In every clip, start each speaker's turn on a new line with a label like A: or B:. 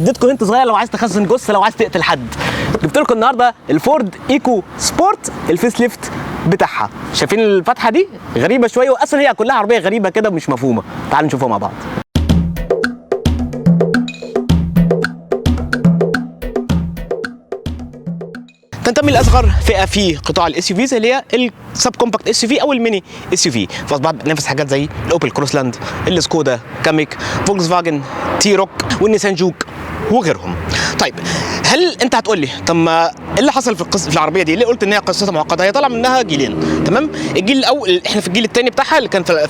A: اديتكم hint صغير، لو عايز تخزن جثه، لو عايز تقتل حد. جبت لكم النهارده الفورد ايكو سبورت ال facelift بتاعها. شايفين الفتحة دي غريبة شويه، واصلا هي كلها عربية غريبة كده مش مفهومه. تعالوا نشوفها مع بعض. تنتمي لاصغر فئة في قطاع ال SUVs اللي هي ال subcompact SUV او ال mini SUV، فاصبحت بتنافس حاجات زي الاوبل كروسلاند، السكودا كاميك، فولكس فاجن تي روك، والنيسان جوك وغيرهم. طيب هل انت هتقول لي طب ما ايه اللي حصل في القصة في العربية دي؟ ليه قلت ان هي قصتها معقدة؟ هي طالعه منها جيلين، تمام؟ الجيل الاول، احنا في الجيل الثاني بتاعها اللي كان في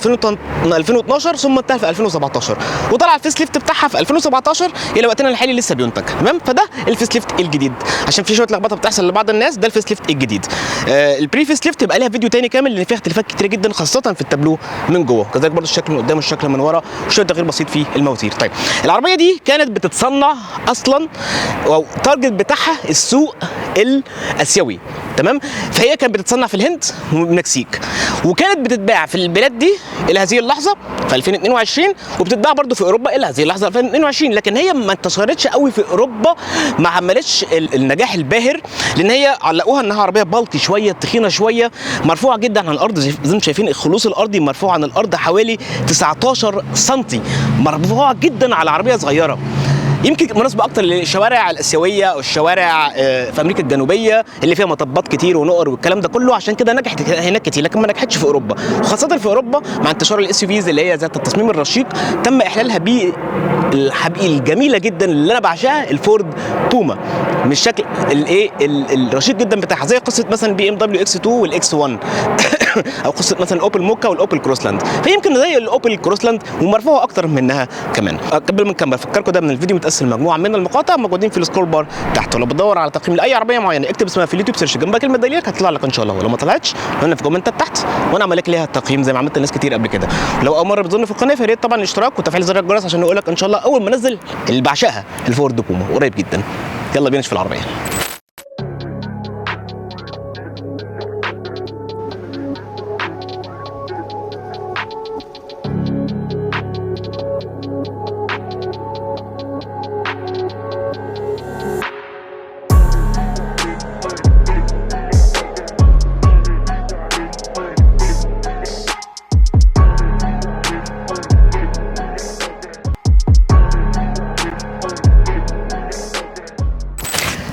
A: 2012 ثم انتهى في 2017، وطلع ال facelift بتاعها في 2017 الى وقتنا الحالي لسه بينتج، تمام؟ فده ال facelift الجديد، عشان في شوية لخبطة بتحصل لبعض الناس. ده ال facelift الجديد. ال pre facelift يبقى لها فيديو تاني كامل لان فيها اختلافات كتير جدا، خاصة في التابلو من جوه، كذلك برضه الشكل من قدام والشكل من ورا، وشوية تغيير بسيط في المواتير. طيب العربية دي كانت بتتصنع اصلا او ال target بتاعها السوق الاسيوي، تمام؟ فهي كانت بتتصنع في الهند والمكسيك، وكانت بتتباع في البلاد دي الى هذه اللحظة في 2022، وبتتباع برضو في اوروبا الى هذه اللحظة 2022. لكن هي ما انتشرتش قوي في اوروبا، ما عملتش النجاح الباهر، لان هي علقوها انها عربية bulky شويه، تخينة شويه، مرفوعة جدا عن الارض. زي ما شايفين الخلوص الارضي مرفوع عن الارض حوالي 19 سم، مرفوعة جدا على عربية صغيرة. يمكن مناسبة اكتر للشوارع الاسيوية او الشوارع في امريكا الجنوبية اللي فيها مطبات كتير ونقر والكلام ده كله، عشان كده نجحت هناك كتير، لكن ما نجحتش في اوروبا، وخاصة في اوروبا مع انتشار ال SUVs اللي هي ذات التصميم الرشيق، تم احلالها ب الحبيب الجميلة جدا اللي انا بعشقها الفورد بوما، من الشكل الايه الرشيق جدا بتاعها، زي قصة مثلا بي ام دبليو اكس 2 والاكس 1 او قصة مثلا اوبل موكا والاوبل كروسلاند، فيمكن زي الاوبل كروسلاند ومرفوعه اكتر منها كمان. قبل ما نكمل افكركم ده من الفيديو متقسم مجموعة من المقاطع موجودين في ال scroll bar تحت، ولو بتدور على تقييم لاي عربية معينة اكتب اسمها في اليوتيوب search جنبها كلمة دليلك هتطلع لك ان شاء الله، ولو ما طلعتش قلنا في comment ات تحت وانا اعمل لك ليها التقييم زي ما عملت لناس كتير قبل كده. لو اول مرة بتزورنا في القناة فيا ريت طبعا الاشتراك وتفعيل زر الجرس عشان نقول لك ان شاء الله اول ما انزل اللي بعشقها الفورد بوما قريب جدا. يلا بينا نشوف العربية.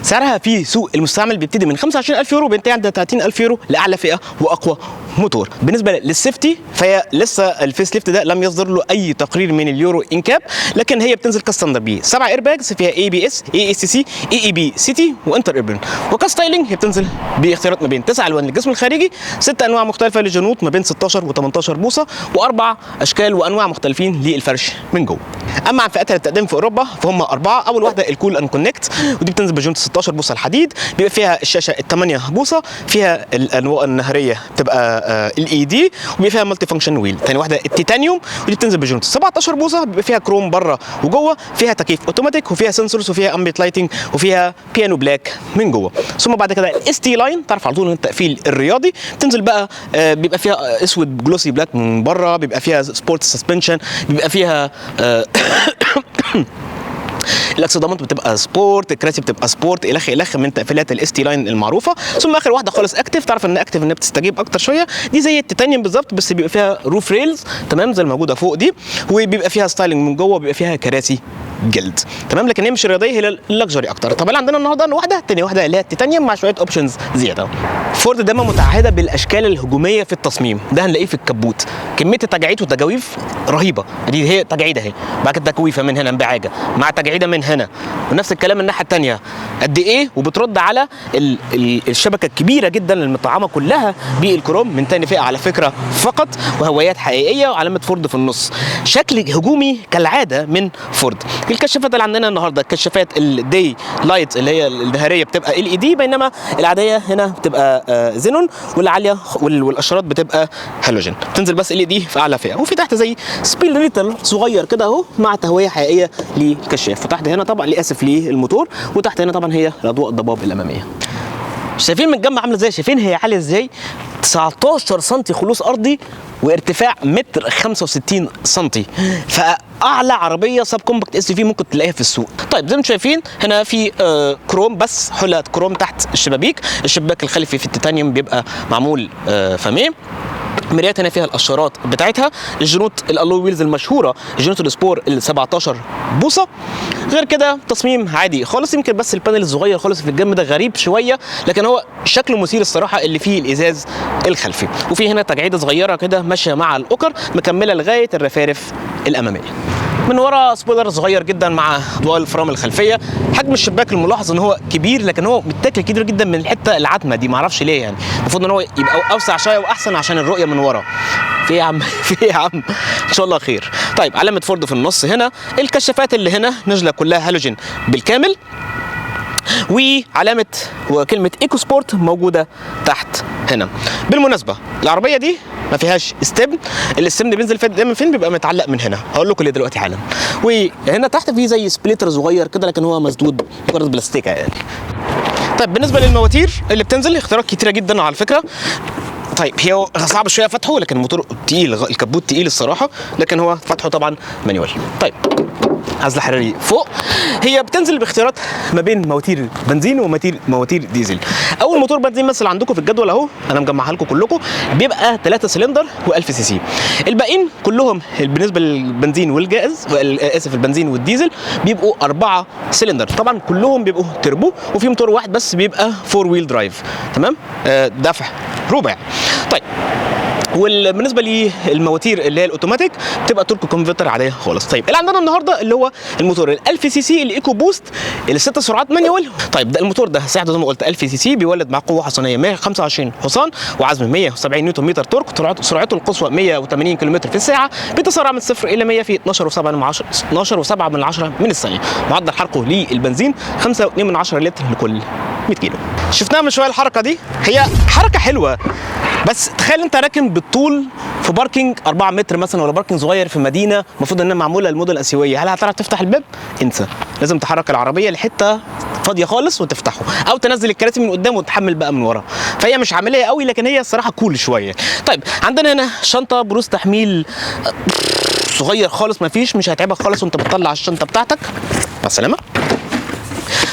A: سعرها في سوق المستعمل بيبتدي من 25000 يورو بينتهي عند 30000 يورو لاعلى فئة واقوى موتور. بالنسبة لل safety فهي لسه ال facelift ده لم يصدر له اي تقرير من اليورو انكاب، لكن هي بتنزل ك standard بيه 7 airbags فيها اي بي اس، اي اس سي، اي اي بي سي تي، وانتر ايربن. وك styling هي بتنزل باختيارات ما بين 9 الوان للجسم الخارجي، 6 انواع مختلفة للجنوط ما بين 16 و18 بوصه، واربع اشكال وانواع مختلفين للفرش من جوه. اما عن فئاتها للتقديم في اوروبا فهم اربعة. اول واحدة ال Cool and Connect، ودي بتنزل بجنط 16 بوصه الحديد، بيبقى فيها الشاشة ال 8 بوصه، فيها الانواع النهاريه بتبقى LED، وبيبقى فيها multifunction wheel. ثاني واحدة التيتانيوم، ودي بتنزل بجنط 17 بوصه، بيبقى فيها كروم بره وجوه، فيها تكييف اوتوماتيك، وفيها sensors، وفيها ambient lighting، وفيها piano black من جوه. ثم بعد كده ال ST Line، تعرف على طول التقفيل الرياضي، بتنزل بقى بيبقى فيها اسود glossy black من بره، بيبقى فيها sport suspension، بيبقى فيها الاكسدامات بتبقى sport، الكراسي بتبقى sport، الخ الخ من تقفيلات ال ST Line المعروفة. ثم اخر واحدة خالص Active، تعرف ان Active انها بتستجيب اكتر شوية، دي زي التيتانيوم بالظبط بس بيبقى فيها roof rails، تمام، زي الموجودة فوق دي، وبيبقى فيها styling من جوه، وبيبقى فيها كراسي جلد، تمام، لكن هي مش رياضية، هي ال luxury اكتر. طب اللي عندنا النهارده واحدة تاني واحدة اللي هي التيتانيوم مع شوية options زيادة. فورد دايما متعهده بالاشكال الهجومية في التصميم، ده هنلاقيه في الكبوت، كمية التجاعيد والتجاويف رهيبة، دي هي تجعيده اهي، بعد كده تجويفه من هنا انبعاجه مع تجعيده من هنا، ونفس الكلام الناحية الثانية قد ايه، وبترد على الشبكة الكبيرة جدا المطعمه كلها بالكروم من ثاني فئة على فكرة فقط، وهوايات حقيقية وعلامة فورد في النص، شكل هجومي كالعادة من فورد. الكشافات اللي عندنا النهارده كشافات ال day light اللي هي النهاريه بتبقى LED، بينما العادية هنا بتبقى زينون، والعاليه والاشارات بتبقى هالوجين، تنزل بس LED في اعلى فئة. وفي تحت زي spill صغير كده اهو مع تهوية حقيقية للكشاف، وتحت هنا طبعا للاسف للموتور، وتحت هنا طبعا هي الاضواء الضباب الامامية. شايفين من الجنب عامله ازاي؟ شايفين هي عالية ازاي؟ 19 سم خلوص ارضي، وارتفاع متر 65 سنتي، فاعلى عربية subcompact SUV ممكن تلاقيها في السوق. طيب زي ما انتم شايفين هنا في كروم، بس حلة كروم تحت الشبابيك. الشباك الخلفي في التيتانيوم بيبقى معمول فاميه. مرايات هنا فيها الاشارات بتاعتها. الجنوط ال alloy wheels المشهوره، جنوط ال sport ال 17 بوصه. غير كده تصميم عادي خالص، يمكن بس ال panel الصغير خالص في الجنب ده غريب شويه، لكن هو شكله مثير الصراحة اللي فيه الازاز الخلفي. وفي هنا تجعيده صغيرة كده ماشية مع الاوكر مكملة لغاية الرفارف الامامية. من ورا spoiler صغير جدا مع اضواء الفرامل الخلفية. حجم الشباك الملاحظ ان هو كبير، لكن هو متاكل كبير جدا من الحتة العتمة دي، معرفش ليه، يعني المفروض ان هو يبقى اوسع شوية واحسن عشان الرؤية من ورا. في ايه يا عم؟ في ايه يا عم؟ ان شاء الله خير. طيب علامة فورد في النص هنا. الكشافات اللي هنا نازله كلها هالوجين بالكامل، وعلامة وكلمه EcoSport موجودة تحت هنا. بالمناسبة العربية دي ما فيهاش استبن، الاستبن بينزل فين؟ دايما فين بيبقى متعلق من هنا، هقول لكم ليه دلوقتي حالا. وهنا تحت في زي splitter صغير كده، لكن هو مسدود مجرد بلاستيكه يعني. طيب بالنسبة للمواتير اللي بتنزل اختيارات كتيرة جدا على فكرة. طيب هي صعب شوية فتحه، لكن الموتور تقيل، الكبوت تقيل الصراحة، لكن هو فتحه طبعا manual. طيب عزل حراري فوق. هي بتنزل باختيارات ما بين مواتير بنزين ومواتير ديزل. اول موتور بنزين مثلا عندكم في الجدول اهو، انا مجمعها لكم كلكم، بيبقى 3 سلندر و1000 سي سي. الباقيين كلهم بالنسبة للبنزين والجاز، اسف البنزين والديزل، بيبقوا 4 سلندر، طبعا كلهم بيبقوا تربو، وفي موتور واحد بس بيبقى 4 wheel drive، تمام، دفع رباعي. طيب وبالنسبة للمواتير اللي هي الاوتوماتيك بتبقى torque converter عادية خالص. طيب اللي عندنا النهارده اللي هو الموتور ال 1000 سي سي ال EcoBoost الست سرعات manual. طيب ده الموتور ده سعته زي ما قلت 1000 سي سي، بيولد مع قوة حصانيه 125 حصان وعزم 170 نيوتن متر torque، سرعته القصوى 180 كم في الساعة، بيتسارع من 0 الى 100 في 12.7 من الثانية. معدل حرقه للبنزين 5.2 لتر لكل 100 كيلو. شفناها من شوية الحركة دي، هي حركة حلوة، بس تخيل انت راكن بالطول في parking 4 متر مثلا، ولا parking صغير في مدينة المفروض انها معمولة للمدن الاسيوية، هل هتعرف تفتح الباب؟ انسى، لازم تحرك العربية لحته فاضية خالص وتفتحه، او تنزل الكراسي من قدام وتحمل بقى من ورا. فهي مش عملية قوي، لكن هي الصراحة cool شوية. طيب عندنا هنا شنطه بروز تحميل صغير خالص، مفيش، مش هيتعبك خالص وانت بتطلع الشنطة بتاعتك. مع السلامة.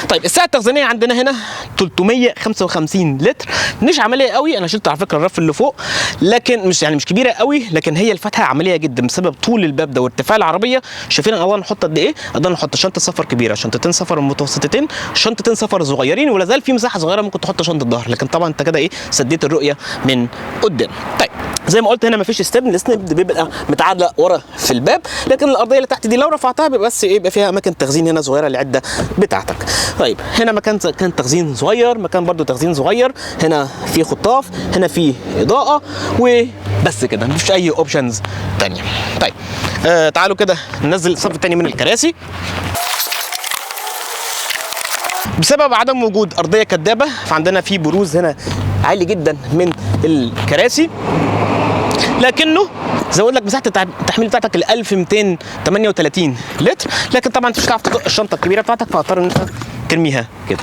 A: طيب السعة التخزينيه عندنا هنا 355 لتر، مش عملية قوي. انا شلت على فكرة الرف اللي فوق، لكن مش يعني مش كبيرة قوي، لكن هي الفتحة عملية جدا بسبب طول الباب ده وارتفاع العربية. شايفين اقدر نحط قد ايه؟ اقدر نحط شنطه سفر كبيرة، شنطتين سفر متوسطتين، شنطتين سفر صغيرين، ولا زال في مساحة صغيرة ممكن تحط شنطه ظهر، لكن طبعا انت كده ايه سديت الرؤية من قدام. طيب زي ما قلت هنا مفيش استبن، الاستبن بيبقى متعلق ورا في الباب، لكن الارضية اللي تحت دي لو رفعتها بيبقى بس ايه، يبقى فيها اماكن تخزين هنا صغيرة للعده بتاعتك. طيب هنا مكان كان تخزين صغير، مكان برده تخزين صغير، هنا في خطاف، هنا في اضاءه، وبس كده مفيش اي options ثانية. طيب تعالوا كده ننزل الصف الثاني من الكراسي. بسبب عدم وجود ارضية كدابه فعندنا في بروز هنا عالي جدا من الكراسي، لكنه زي ما لك مساحة التحميل بتاعتك ال 1238 لتر، لكن طبعا انت مش هتعرف تطق الشنطة الكبيرة بتاعتك، فهتضطر ان انت ترميها كده.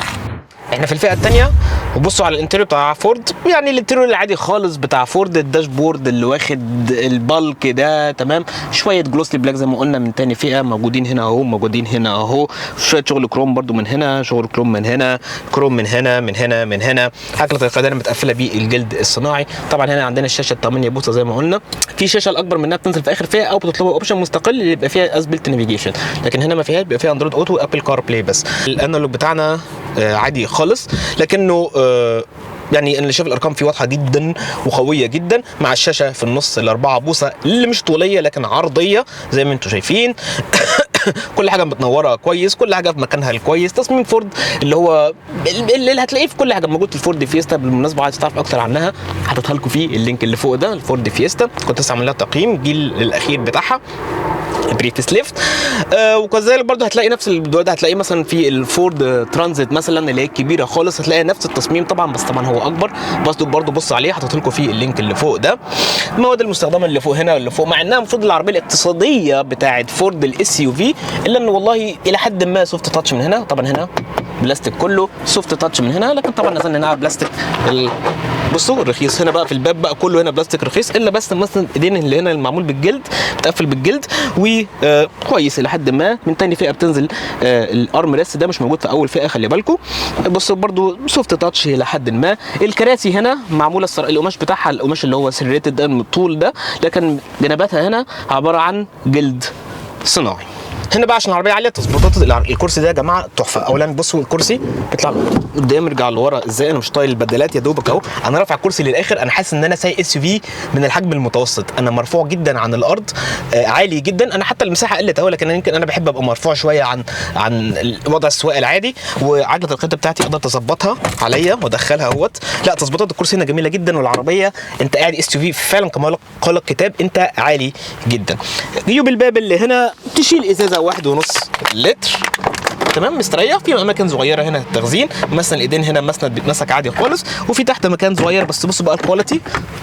A: احنا في الفئة الثانية، وبصوا على ال interior بتاع فورد، يعني ال interior العادي خالص بتاع فورد، ال dashboard اللي واخد ال bulk ده تمام، شوية glossy black زي ما قلنا من تاني فئة موجودين هنا اهو، موجودين هنا اهو، شوية شغل كروم برده من هنا، شغل كروم من هنا، كروم من هنا، من هنا، من هنا. عجله القيادة متقفله بالجلد الصناعي. طبعا هنا عندنا الشاشة 8 بوصه زي ما قلنا، في شاشة الاكبر منها بتنزل في اخر فئة او بتطلبها option مستقل اللي يبقى فيها as-built navigation، لكن هنا ما فيهاش، بيبقى فيها Android Auto و Apple CarPlay بس. ال analog بتاعنا عادي خالص، لكنه يعني انا اللي شايف الارقام فيه واضحة جدا وقويه جدا، مع الشاشة في النص الأربعة بوصه اللي مش طوليه لكن عرضية زي ما انتم شايفين. كل حاجة متنوره كويس، كل حاجة في مكانها الكويس. تصميم فورد اللي هو اللي هتلاقيه في كل حاجة موجود في الفورد فيستا. بالمناسبة عايز تعرف اكتر عنها حاططها لكم في ال link اللي فوق ده، الفورد فيستا كنت لسه عامل لها تقييم الجيل الاخير بتاعها pre-facelift. وكذلك برضه هتلاقي نفس الموضوع ده، هتلاقيه مثلا في الفورد ترانزيت مثلا اللي هي الكبيرة خالص، هتلاقي نفس التصميم طبعا، بس طبعا هو اكبر. بس برضه بص عليه، حاطط لكم فيه ال link اللي فوق ده. المواد المستخدمة اللي فوق هنا اللي فوق، مع انها المفروض العربية الاقتصادية بتاعه فورد ال SUV، الا انه والله الى حد ما soft touch من هنا، طبعا هنا بلاستيك كله soft touch من هنا، لكن طبعا نزلنا هنا بلاستيك بصوا الرخيص هنا بقى في الباب بقى كله هنا بلاستيك رخيص، الا بس مثلا ايدين اللي هنا المعمول بالجلد، بتقفل بالجلد وكويس الى حد ما. من تاني فئة بتنزل ال arm rest ده مش موجود في اول فئه، خلي بالكم. بصوا برضو soft touch الى حد ما. الكراسي هنا معمولة القماش بتاعها القماش اللي هو serrated ده من الطول ده، لكن جنباتها هنا عبارة عن جلد صناعي. هنا بقى عشان العربية عاليه، تظبيطات الكرسي ده يا جماعة تحفه. اولا بصوا الكرسي بيطلع قدام يرجع لورا ازاي، انا مش طايل البدلات يا دوبك اهو، انا رافع الكرسي للاخر، انا حاسس ان انا سايق SUV من الحجم المتوسط، انا مرفوع جدا عن الارض، عالي جدا. انا حتى المساحة قلت اهو، لكن يمكن انا بحب ابقى مرفوع شوية عن وضع السواقة العادي. وعجلة القيادة بتاعتي اقدر اظبطها عليا وادخلها اهوت. لا، تظبيطات الكرسي هنا جميلة جدا، والعربية انت قاعد SUV فعلا كما قال الكتاب، انت عالي جدا. جيوب الباب اللي هنا تشيل ازازة 1.5 لتر، تمام، مستريح. في اماكن صغيرة هنا التخزين، مثلا الايدين هنا مسند بيتمسك عادي خالص، وفي تحت مكان صغير. بس بصوا بقى ال quality،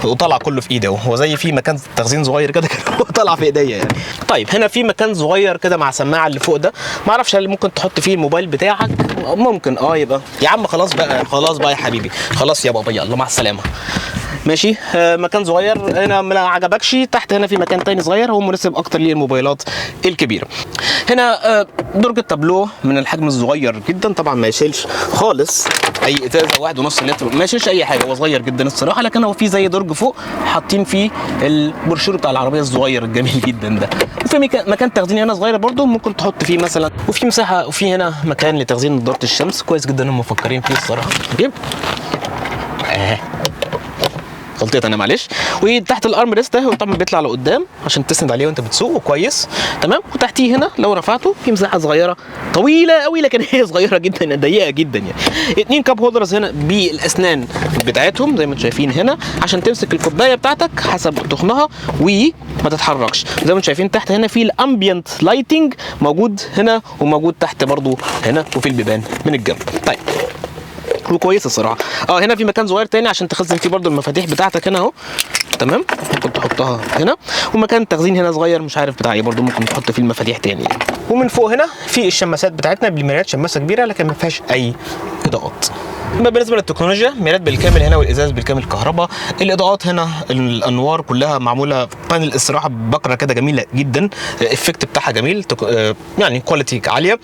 A: وطلع كله في ايدي اهو، هو زي في مكان تخزين صغير كده كان هو طلع في ايديا يعني. طيب هنا في مكان صغير كده مع سماعه اللي فوق ده، ما اعرفش هل ممكن تحط فيه الموبايل بتاعك، ممكن يبقى يا عم خلاص بقى، خلاص بقى يا حبيبي، خلاص يا بابا، يلا مع السلامه. ماشي، مكان صغير هنا ما عجبكش، تحت هنا في مكان تاني صغير هو مناسب اكتر للموبايلات الكبيره. هنا درج التابلو من الحجم الصغير جدا، طبعا ما يشيلش خالص اي ازازة 1.5 لتر، ما يشيلش اي حاجه، هو صغير جدا الصراحه. لكن هو في زي درج فوق حاطين فيه البروشور بتاع العربية الصغير الجميل جدا ده. وفي مكان تخزين هنا صغير برده ممكن تحط فيه مثلا، وفي مساحه، وفي هنا مكان لتخزين نظاره الشمس، كويس جدا هم مفكرين فيه الصراحه. جيب غلطيت انا معلش. وتحت ال arm rest ده هو طبعا بيطلع لقدام عشان تسند عليه وانت بتسوق، وكويس تمام. وتحتيه هنا لو رفعته في مساحة صغيرة طويلة قوي، لكن هي صغيرة جدا ضيقه جدا يعني. اتنين cup holders هنا بالاسنان بتاعتهم زي ما انتم شايفين هنا، عشان تمسك الكوباية بتاعتك حسب تخنها وما تتحركش. زي ما انتم شايفين تحت هنا في ال ambient lighting موجود هنا وموجود تحت برضو هنا، وفي البيبان من الجنب. طيب وكويسة الصراحه. هنا في مكان صغير تاني عشان تخزن فيه برضو المفاتيح بتاعتك هنا اهو، تمام، ممكن تحطها هنا. ومكان تخزين هنا صغير مش عارف بتاع ايه برضو، ممكن تحط فيه المفاتيح تاني يعني. ومن فوق هنا في الشماسات بتاعتنا بالمرايات، شماسه كبيرة لكن ما فيهاش اي اضاءات. اما بالنسبة للتكنولوجيا، مرايات بالكامل هنا، والازاز بالكامل كهرباء، الاضاءات هنا الانوار كلها معمولة panel الصراحة بكره كده جميلة جدا، ال effect بتاعها جميل، يعني quality عاليه.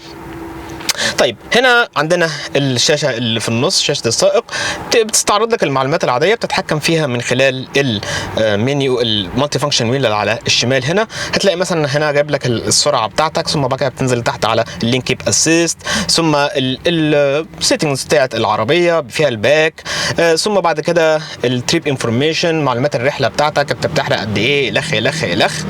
A: طيب هنا عندنا الشاشة اللي في النص، شاشة السائق، بتستعرض لك المعلومات العاديه، بتتحكم فيها من خلال ال menu ال multi function wheel اللي على الشمال. هنا هتلاقي مثلا هنا جايب لك السرعة بتاعتك، ثم بعد كده بتنزل تحت على ال lane keep assist، ثم ال settings بتاعت العربية فيها ال back، ثم بعد كده ال trip information، معلومات الرحلة بتاعتك، انت بتحرق قد ايه، الخ الخ الخ.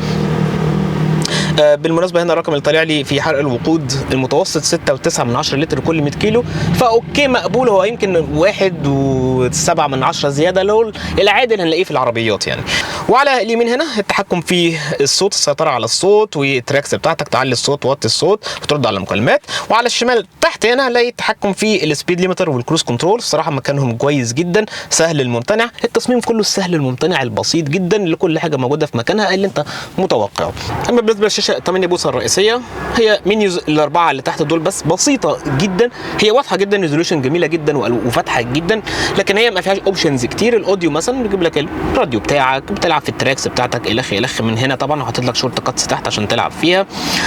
A: بالمناسبة هنا الرقم اللي طالع لي في حرق الوقود المتوسط 6.9 لتر كل 100 كيلو، ف okay مقبول، هو يمكن 1.7 زياده لو العادي اللي هنلاقيه في العربيات يعني. وعلى اليمين هنا التحكم في الصوت، السيطرة على الصوت وال tracks بتاعتك، تعلي الصوت وطي الصوت وترد على المكالمات. وعلى الشمال تحت هنا هنلاقي التحكم في ال speed limiter وال cruise control. الصراحة مكانهم كويس جدا، سهل الممتنع، التصميم كله السهل الممتنع البسيط جدا، لكل حاجة موجودة في مكانها اللي انت متوقعه. اما بالنسبة للشاشه 8 بوصه الرئيسيه، هي menus الاربعة اللي تحت دول بس، بسيطة جدا، هي واضحة جدا، resolution جميلة جدا وفاتحه جدا، لكن هي ما فيهاش options كتير. ال audio مثلا بيجيب لك الراديو بتاعك، بتلعب في ال tracks بتاعتك الخ الخ من هنا طبعا، وحاطط لك shortcuts تحت عشان تلعب فيها،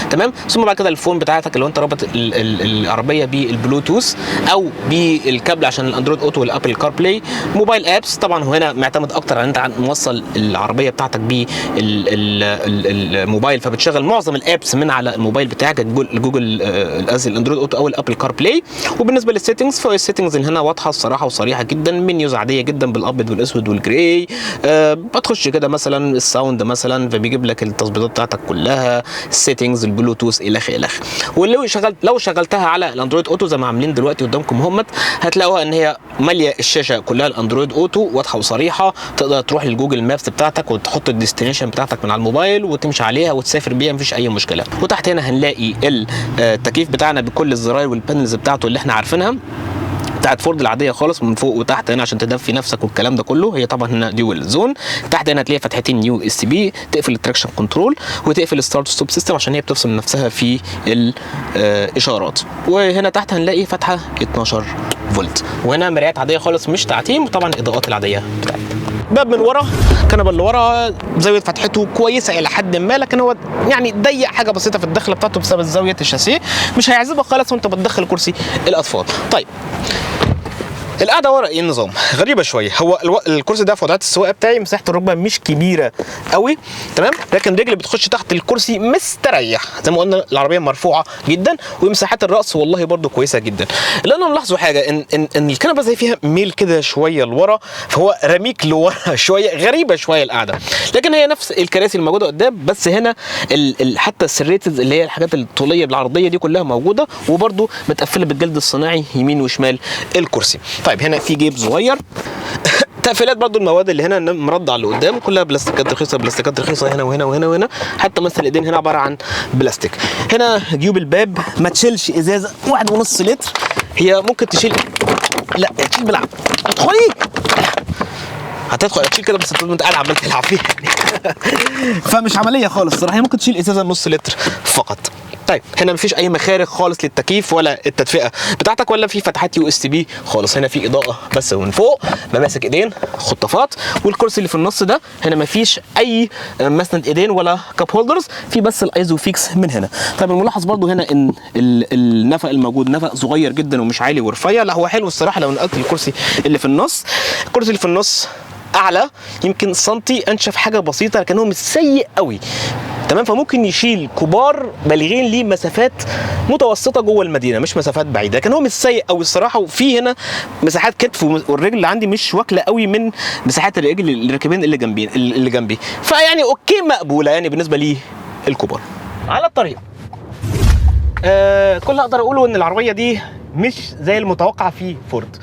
A: تمام. ثم بعد كده ال phone بتاعتك اللي هو انت رابط العربية بالبلوتوث او بالكابل عشان ال Android Auto وال Apple CarPlay. mobile apps طبعا هو هنا معتمد اكتر على انت موصل العربية بتاعتك بالموبايل، فبتشغل معظم ال apps من على الموبايل بتاعك، جوجل قصدي ال Android Auto او ال Apple CarPlay. وبالنسبة لل settings، فال settings اللي هنا واضحة الصراحة وصريحة جدا، menus عادية جدا بالابيض والاسود وال gray. بتخش كده مثلا ال sound مثلا، فبيجيب لك التظبيطات بتاعتك كلها، ال settings، البلوتوث، الخ الخ. ولو شغلت لو شغلتها على ال Android Auto زي ما عاملين دلوقتي قدامكم همت، هتلاقوها ان هي ماليه الشاشة كلها ال Android Auto، واضحة وصريحه. تقدر تروح لل Google Maps بتاعتك وتحط ال destination بتاعتك من على الموبايل وتمشي عليها وتسافر بيها، مفيش اي مشكله. وتحت هنا هنلاقي التكييف بتاعنا بكل الزراير وال panels بتاعته اللي احنا عارفينها. بتاعت فورد العادية خالص من فوق وتحت هنا عشان تدفي نفسك والكلام ده كله. هي طبعا هنا dual zone. تحت هنا هتلاقي فتحتين USB، تقفل ال traction control وتقفل ال start stop system عشان هي بتفصل نفسها في الاشارات. وهنا تحت هنلاقي فتحه 12 فولت، وهنا مرايات عادية خالص مش تعتيم، وطبعا الاضاءات العادية بتاعتها. باب من ورا، الكنبة اللي ورا زاوية فتحته كويسة الى حد ما، لكن هو يعني ضيق حاجة بسيطة في الدخلة بتاعته بسبب زاوية الشاسيه، مش هيعذبك خالص وانت بتدخل كرسي الاطفال. طيب القعدة ورا ايه النظام؟ غريبة شوية. هو الكرسي ده في وضعية السواقة بتاعي مساحة الركبة مش كبيرة قوي، تمام، لكن رجلي بتخش تحت الكرسي مستريح. زي ما قلنا العربية مرفوعة جدا، ومساحات الراس والله برده كويسة جدا. اللي انا ملاحظة حاجة ان الكنبة زي فيها ميل كده شوية لورا، فهو رميك لورا شوية، غريبة شوية القعدة، لكن هي نفس الكراسي الموجودة قدام، بس هنا حتى ال serrated اللي هي الحاجات الطوليه بالعرضيه دي كلها موجودة، وبرده متقفله بالجلد الصناعي يمين وشمال الكرسي. طيب هنا في جيب صغير، تقفيلات برضو المواد اللي هنا مرضع اللي قدام كلها بلاستيكات رخيصة، بلاستيكات رخيصة هنا وهنا وهنا وهنا، حتى مثلا الايدين هنا عبارة عن بلاستيك. هنا جيوب الباب ما تشيلش ازازة 1.5 لتر، هي ممكن تشيل، لا تشيل بالعب، ادخلي هتدخل تشيل كده بس انت قاعد عمال تلعب فيها فمش عملية خالص الصراحة. هي ممكن تشيل ازازة نص لتر فقط. طيب هنا مفيش اي مخارج خالص للتكييف ولا التدفئه بتاعتك، ولا في فتحات USB خالص. هنا في اضاءه بس من فوق، مماسك ايدين، خطافات، والكرسي اللي في النص ده هنا مفيش اي مسند ايدين ولا cup holders، في بس ال ISOFIX من هنا. طيب الملاحظ برضو هنا ان النفق الموجود نفق صغير جدا ومش عالي ورفيع، لا هو حلو الصراحة. لو نقلت الكرسي اللي في النص، الكرسي اللي في النص اعلى يمكن سنتي، انشف حاجة بسيطة، لكن هو مش سيء قوي، تمام. فممكن يشيل كبار بالغين ليه مسافات متوسطه جوه المدينة، مش مسافات بعيدة، لكن هو مش سيء قوي الصراحة. وفي هنا مساحات كتف، والرجل اللي عندي مش واكله قوي من مساحات الرجل الراكبين اللي جنبي، فيعني okay مقبولة يعني بالنسبة لي الكبار. على الطريق كل اللي اقدر اقوله ان العربية دي مش زي المتوقع في فورد.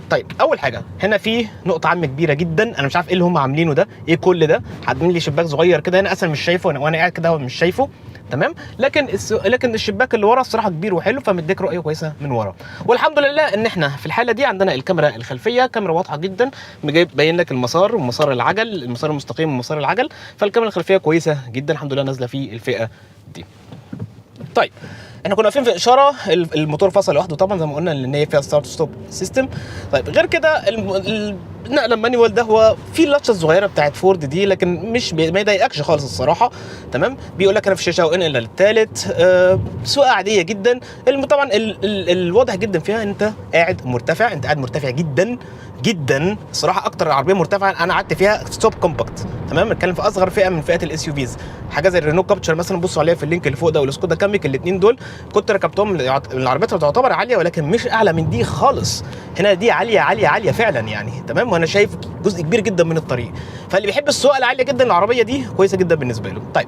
A: طيب اول حاجة هنا في نقطة عامة كبيرة جدا، انا مش عارف ايه اللي هم عاملينه ده، ايه كل ده؟ عاملين لي شباك صغير كده هنا اصلا مش شايفه، وانا قاعد كده مش شايفه، تمام. لكن الشباك اللي ورا الصراحة كبير وحلو، فمديك رؤية كويسة من ورا. والحمد لله ان احنا في الحالة دي عندنا الكاميرا الخلفية كاميرا واضحة جدا، باين لك المسار ومسار العجل، المسار المستقيم ومسار العجل، فالكاميرا الخلفية كويسة جدا الحمد لله، نازله في الفئة دي. طيب احنا كنا واقفين في اشارة، الموتور فصل لوحده طبعا زي ما قلنا ان هي فيها start stop system. طيب غير كده النقل ال manual ده هو في اللاتشه الصغيرة بتاعت فورد دي، لكن مش ما يضايقكش خالص الصراحة، تمام. بيقول لك انا في الشاشة وانقل للثالث. سواقة عادية جدا. طبعا الواضح جدا فيها انت قاعد مرتفع، انت قاعد مرتفع جدا جدا الصراحة، اكتر عربية مرتفعة انا قعدت فيها sub compact، تمام. بنتكلم في اصغر فئة من فئات ال SUVs، حاجة زي الرينو كابتشر مثلا، بصوا عليها في ال link اللي فوق ده، والسكودا كاميك، الاثنين دول كنت ركبتهم. العربيات اللي تعتبر عالية ولكن مش اعلى من دي خالص. هنا دي عالية عالية عالية فعلا يعني، تمام. وانا شايف جزء كبير جدا من الطريق، فاللي بيحب السواقة العالية جدا العربية دي كويسة جدا بالنسبة له. طيب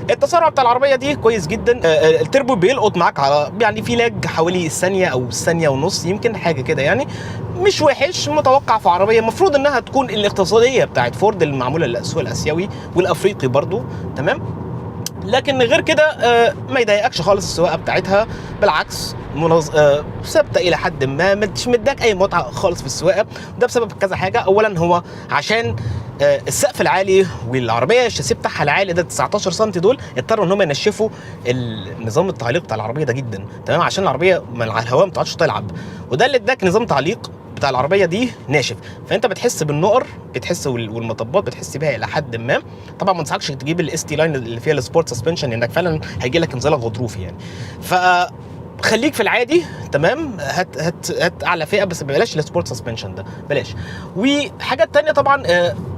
A: التسارع بتاع العربية دي كويس جدا، التربو بيلقط معاك على يعني في lag حوالي ثانية او ثانية ونص يمكن، حاجة كده يعني، مش وحش، متوقع في عربية المفروض انها تكون الاقتصادية بتاعت فورد المعموله للسوق الاسيوي والافريقي برضو، تمام. لكن غير كده ما يضايقكش خالص السواقة بتاعتها، بالعكس ثابتة الى حد ما، مش مداك اي متعه خالص في السواقة. ده بسبب كذا حاجة، اولا هو عشان السقف العالي والعربية الشاسيه بتاعها العالي ده 19 سم، دول اضطروا ان هم ينشفوا النظام التعليق بتاع العربية ده جدا، تمام، عشان العربية من على الهواء ما تقعدش تلعب، وده اللي اداك نظام تعليق بتاع العربية دي ناشف، فانت بتحس بالنقر، بتحس والمطبات بتحس بيها الى حد ما. طبعا ما انصحكش تجيب ال ST Line اللي فيها ال sport suspension، لانك فعلا هيجي لك انزلاق غضروفي يعني، ف خليك في العادي، تمام. هات هات هات اعلى فئة بس بلاش ال sport suspension ده بلاش. وحاجات تانية طبعا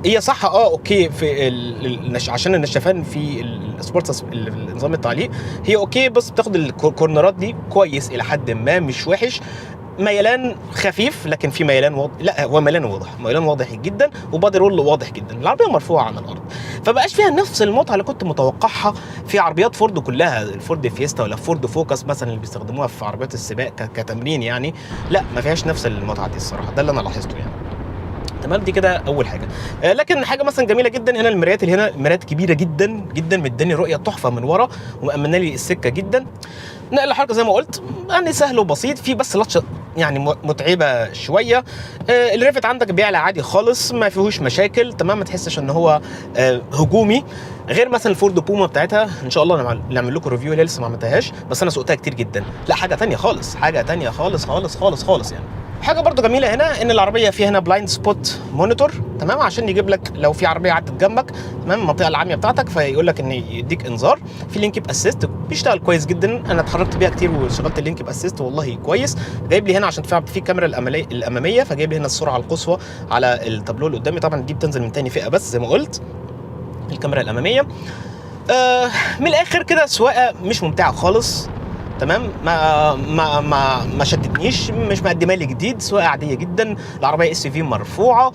A: هي صح، okay في عشان النشفان في ال sport نظام التعليق هي okay، بس بتاخد ال corner ات دي كويس الى حد ما، مش وحش. ميلان خفيف لكن في ميلان واضح، لا هو ميلان واضح، ميلان واضح جدا، و body roll واضح جدا. العربية مرفوعة عن الارض، فبقاش فيها نفس المتعة اللي كنت متوقعها في عربيات فورد كلها، الفورد فيستا ولا فورد فوكس مثلا اللي بيستخدموها في عربيات السباق كتمرين يعني، لا ما فيهاش نفس المتعة دي الصراحة، ده اللي انا لاحظته يعني، تمام. دي كده اول حاجة. لكن حاجة مثلا جميلة جدا هنا المرايات اللي هنا، المرايات كبيرة جدا جدا، مداني رؤية تحفة من ورا ومأمنه لي السكة جدا. نقل الحركة زي ما قلت يعني سهل وبسيط، في بس لطشه يعني متعبة شوية. ال rev عندك بيعلى عادي خالص، ما فيهوش مشاكل، تمام، ما تحسش ان هو هجومي، غير مثلا الفورد بوما بتاعتها ان شاء الله نعمل لكم review، اللي لسه ما عملتهاش، بس انا سوقتها كتير جدا، لا حاجة تانية خالص، حاجة تانية خالص خالص خالص خالص يعني. حاجة برضو جميلة هنا ان العربية فيها هنا blind spot monitor، تمام، عشان يجيب لك لو في عربية عدت جنبك، تمام، المنطقة العامية بتاعتك، فيقول لك ان يديك انذار. في lane keep assist بيشتغل كويس جدا، انا اتحركت بيها كتير وشغلت ال lane keep assist والله كويس. جايب لي هنا عشان في كاميرا الامامية، فجايب لي هنا السرعة القصوى على التابلو اللي قدامي. طبعا دي بتنزل من تاني فئة بس زي ما قلت، الكاميرا الامامية. من الاخر كده سواقة مش ممتعة خالص، تمام، ما شدتنيش، مش مقدمه لي جديد، سواقة عادية جدا. العربية SUV مرفوعة،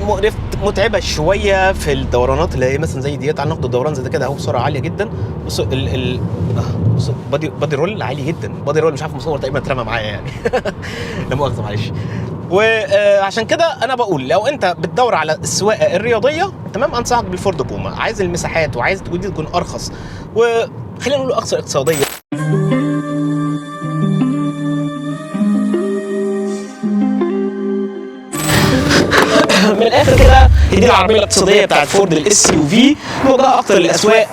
A: مقرف، متعبة شوية في الدورانات اللي هي مثلا زي ديت. تعال ناخد الدوران زي ده كده اهو بسرعة عالية جدا. بصوا ال ال آه، بصوا body roll عالي جدا، body roll مش عارف مصور تقريبا اترمى معايا يعني لا مؤاخذة معلش. وعشان كده انا بقول لو انت بتدور على السواقة الرياضية، تمام، انصحك بالفورد بوما. عايز المساحات وعايز دي تكون ارخص وخلينا نقول اكثر اقتصادية. من الاخر كده هي دي العربية الاقتصادية بتاعت فورد ال SUV، موجهة اكتر للاسواق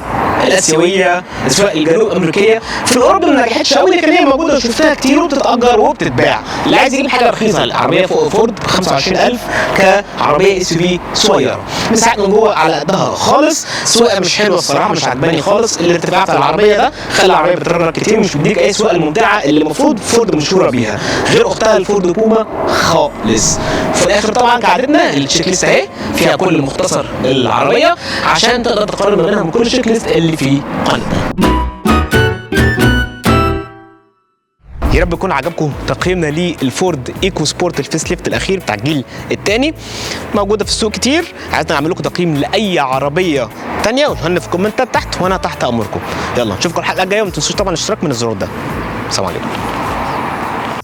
A: الاسيوية، الاسواق الجنوب امريكية. في الاوروبي ما نجحتش قوي، لكن هي موجودة وشفتها كتير وبتتاجر وبتتباع. اللي عايز يجيب حاجة رخيصة، العربية فوق فورد ب 25000 كعربيه SUV صغيرة، مساحات من جوه على قدها خالص، سواقة مش حلوة الصراحة، مش عجباني خالص. الارتفاع بتاع العربية ده خلى العربية بترنك كتير، مش بيديك اي سواقة الممتعة اللي المفروض فورد مشهورة بيها، غير اختها الفورد بوما خالص. في الاخر طبعا كعادتنا ال checklist اهي فيها كل مختصر العربية عشان تقدر تقارن ما بينها من كل ال checklist اللي في قناتنا. يا رب يكون عجبكم تقييمنا للفورد ايكو سبورت ال facelift الاخير بتاع الجيل الثاني، موجودة في السوق كتير. عايزنا نعمل لكم تقييم لاي عربية ثانية قولوا لنا في الكومنتات تحت وانا تحت امركم. يلا نشوفكم الحلقة الجاية، وما تنسوش طبعا الاشتراك من الزرار ده. السلام عليكم.